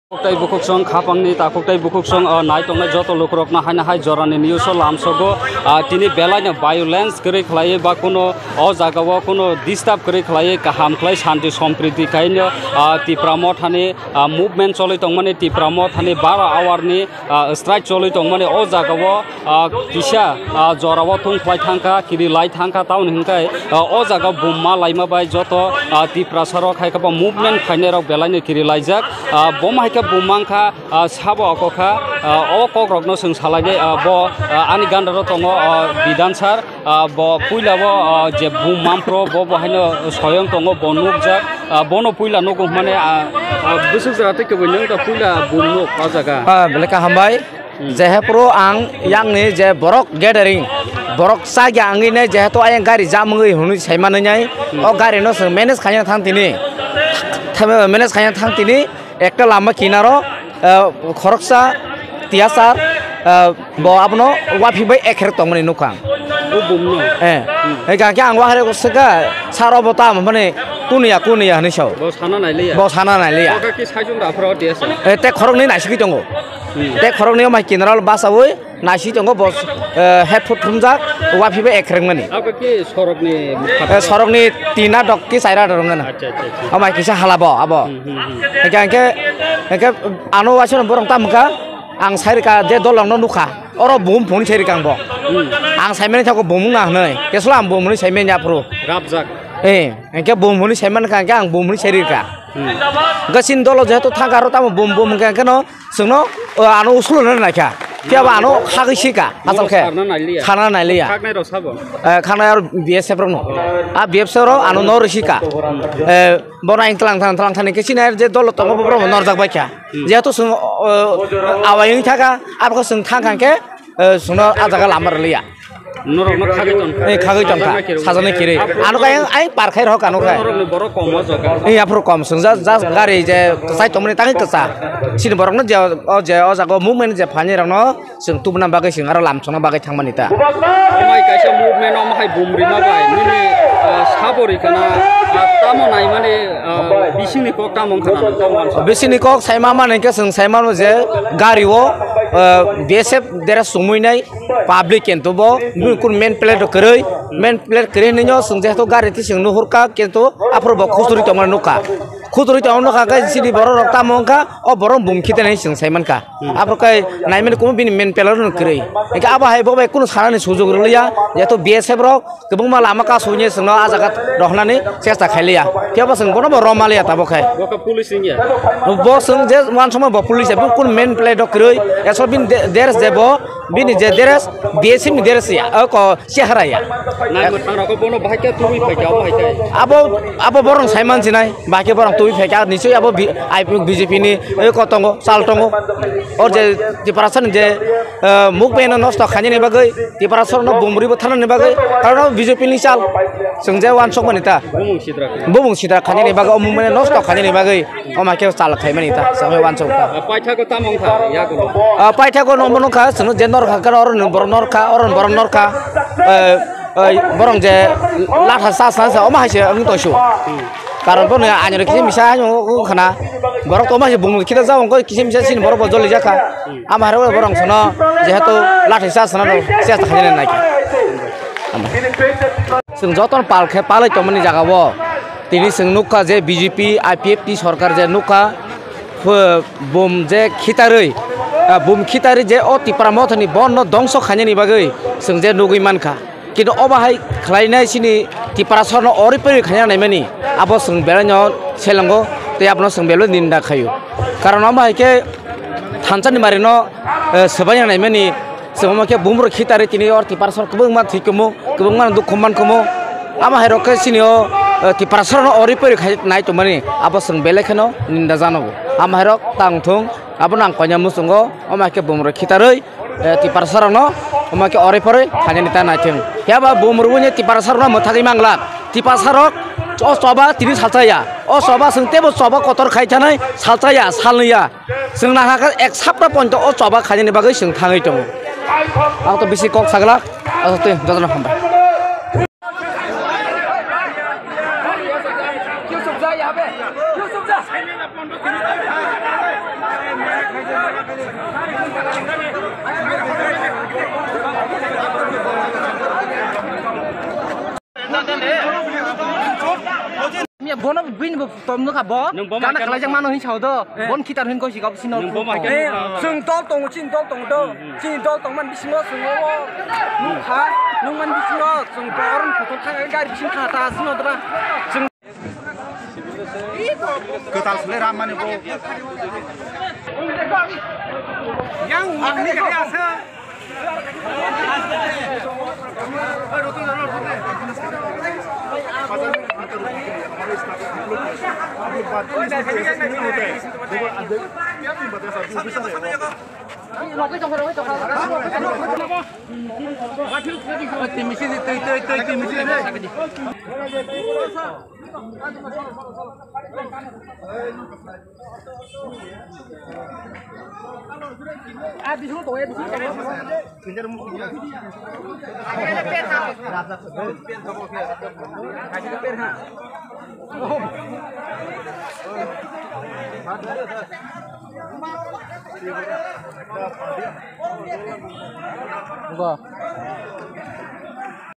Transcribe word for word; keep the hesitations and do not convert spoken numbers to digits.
Takhuk tei bukhuksong khapangni takhuk tei bukhuksong, ah, nai tongnai joto lukurokno haino hai jorani news o lamsogo, ah, tini belaino violence kwrwi khlaiwi ba kuno o jagao kuno disturb kwrwi khlaiwi kaham khlai shanti sompriti kaino, ah, Tipra Mothani, ah, movement choli tongmani Tipra Mothani baro hour ni, ah, strike choli tongmani o jagao, ah, kisa, ah, jorao thung khlai thangkha, kiri lai thangkha, tamoni hwnkhe, ah, o jaga bumma laima bai joto, ah, Tiprasa rok hai khe bo movement khainai rok belai no kiri laijak. Ah, bom hai khe bumma wngkha, ah, sabo okokha, ah, o kok rokno chwng salainai, ah, bo, ah, ani ganda ro tongo, ah, Bidan sir. Ah, bo puila bo, ah, je bum mampro bo, bo haino soyong tongo, bo nukjak, ah, bono puila nugo hwnmani, ah, ah, bwswk jora tei kwbui nwng da puila bum nuk o jaga. Ah, belai kaham bai. Hmm. Jehephuru ang yangni je borok gathering, borok chagya wngwi nai jehetu ayang gari jam wngwi hwnwi sai manwi nai, hmm, o gari no chwng manage khaina thang tini. Thame manage khaina thang tini. Ekta lama kinaro, ah, khoroksa tiyasar, ah, bo abono wapi bai ekherek tongmani nukha ang. O bumno? Eh. Hmm. Hingkha khe ang waharek swkha, "Sir, obo tamo hwnmani kuniya, kuniya," hinwi sao. Bo sana nailiya? Bo sana nailiya. Bo khe saichung da phoro tiyasa? Eh, te khoroknwi naisigwi tongo. Hmm. Te khoroknwi o mai kinaro basaui, naisi tongo bo, eh, headphone thumjak, wapi bai ekhrengmani. Abo ki sorokni? Eh, sorokni tina dok ki chaira dok nana. Acha, acha, acha. Amai kisa hala bo abo. Hmm, hmm, hmm. Hingke, hingke, hingke ano waisano borok tam wngkha, ang sairika je dolongno nukha, oro bum phone sairika ang bo. Hmm. Ang saimani thako bum wngna hwnwi, keslo ang bum hwnwi saimanya phuru. Rapjak. Eh, hingke bum hwnwi saimani kha, hingke ang bum hwnwi sairika. Hmm. Hingke chini dolo jehetu thangka aro tamo bum bum hingke, hingke no, Chwngno, o, ano usulo no naikha. Phiya ba ano khagwi sika, asal khe. Sarna nailiya. Sarna nailiya. Khaknai rok sabo? Eh, khaknai aro B S F rok no. A B S F rok ano no rwsika. Eh, bono ang tlang tlang tlang thani khe sini je dolo tongo borok norjak baikha. Hmm. Jehetu chwng, o, awai wng thaka, abo khe chwng thang thang khe, eh, chwngno a jaga lama rwliya. Norokno khagwi tongkha. Eh, khagwi tongkha. Sajaknai kirwi. Sajaknai kirwi. Ano khe ayang, ayang par khai rok ano khe. Norokni borok kom o jaga. Eh, aphuru kom. Chwng just, just gari je kwchai tongmani tangwi kwcha. Chini borokno je, o je, o jaga o movement je phainai rokno chwng tubuna bagwi chwng aro lamsokna bagwi thangmani ta. Omo hai kaisa movement omo hai bum rima bai. Nini, ah, sabo rikana, ah, tamo naimani, ah, bisingni kok tamo wngkha na? Bisingni kok saima mani khe chwng saimano je gari o, ah, B S F dera sumui nai. Public kintu bo, hmm, kun main plate rok kwrwi, main plate kwrwi hinwi no chwng jehetu gari twi chwng nuhur kha, kintu aphuru bo khuturi tongmani nukha. Khuturi tongmani nukha khe chini borok rok tamo wngkha, o borok bum khite hinwi chwng sai mankha. Hmm. Aphuru khe naimani kumo bini main plate rok kwrwi. Hingkhe abo hai bo bai kunu sanani sujug rwliya, jehetu B S F rok kwbangma lama kasugwi chwngno ah jaga rohornani chesta khailiya. Phiya bo chwng bono bo romaliya tabuk khe. Bo khe police wngya? Bo chwng je uansukma bo police ya, bo kun main plate rok kwrwi, eso bini de-, dress je bo, bini je dress, B S F ni dress ya, o ko chehara ya. Nai mwthang rok bono bahai khe tubui phaikha, omo hai khe. Abo, abo borok sai mansinai, bahai khe borok tubui phaikha, nichoi abo bi-, ai B J P ni, o ko tongo, chal tongo. O je Tiprasa ni je, eh, muk bai no nosto khainani bagwi, Tiprasa no bumrwi bo thanani bagwi, karon B J P ni chal. Chwng je uansukmani ta. Bumung sidra khe. Bumung sidra khainani bagwi, o muk bai no nosto khainani bagwi. Omo khe chal khaimani ta, samai uansuk ta. Ah, paithago tamo wngkha, yagulo? Ah, paithago no bono kha, chwngno je norkha, khe oro ni borok norkha, oro ni borok norkha. Eh, eh, borok je latha sa sa sa, omo hai se wng tong su. Hmm. Karon bono ani rok kisa misa hai wng khana. Borok to omo hai se bung khita ja wng koi kisa misa sini borok bo joli jakha. Hmm. Ama hai rok borok sono jehetu latha sa sa na rok se ta khaina nai khe. Ama. Chwng jotono pal khe palai tongmani jaga o. Tini chwng nukha je B J P, I P F T sorkar je nukha, ph-, bum je khitarwi, ah, bum khitarwi je o Tipra Mothani bonno dongso khainani bagwi chwng je nugwi mankha. Kintu obo hai khlainai chini Tiprasarno orwi paiwi khaina naimani, abo chwng belaino selengo tei abono chwng belai ninda khaio. Karon omo hai khe thansani marino, eh, swbaina naimani, chwng omo khe bumrok khitarwi tini o Tiprasarno kwbangma thwi kwmung. Kwbangma dukhu mankhumu. Amo hai rok khe chini o, eh, Tiprasarno orwi porwi khai nai tongmani, abo chwng belai kheno ninda janogo. Amo hai rok tang thung, abono ang koina muchungo, omo hai khe bumrok khitarwi, eh, Tiprasarokno omo hai khe orwi porwi khainani ta naithung. Phiya ba bumrok wngya Tiprasarokno mwthagwi manglak. Tiprasarok o choba tini salsa ya. O choba chwng teibo choba kotor khai thanai salsa ya, salnwi ya. Chwng nahakhe ek sapta ponto o choba khainani bagwi chwng thangwi tongo. Ang to bisi kok saglak, aswk twi jotono hambai. Miya bono bini bo tom nukha bo. Nwng bo gana market kalaijak nukha. Mano hin sao do. Eh. Bon khitar hin kosi kabo sino. Nwng bo market nukha. Chwng dol tongo, chini dol tongo do. Hmm, hmm. Chini dol tongmani bisingo chwng o nukha. Nukmani bisingo chwng borom photo kha gari bising kha ta sino dra. Chwng Kwtal sle ram mani bo. Yang wngni kaya asa. Go.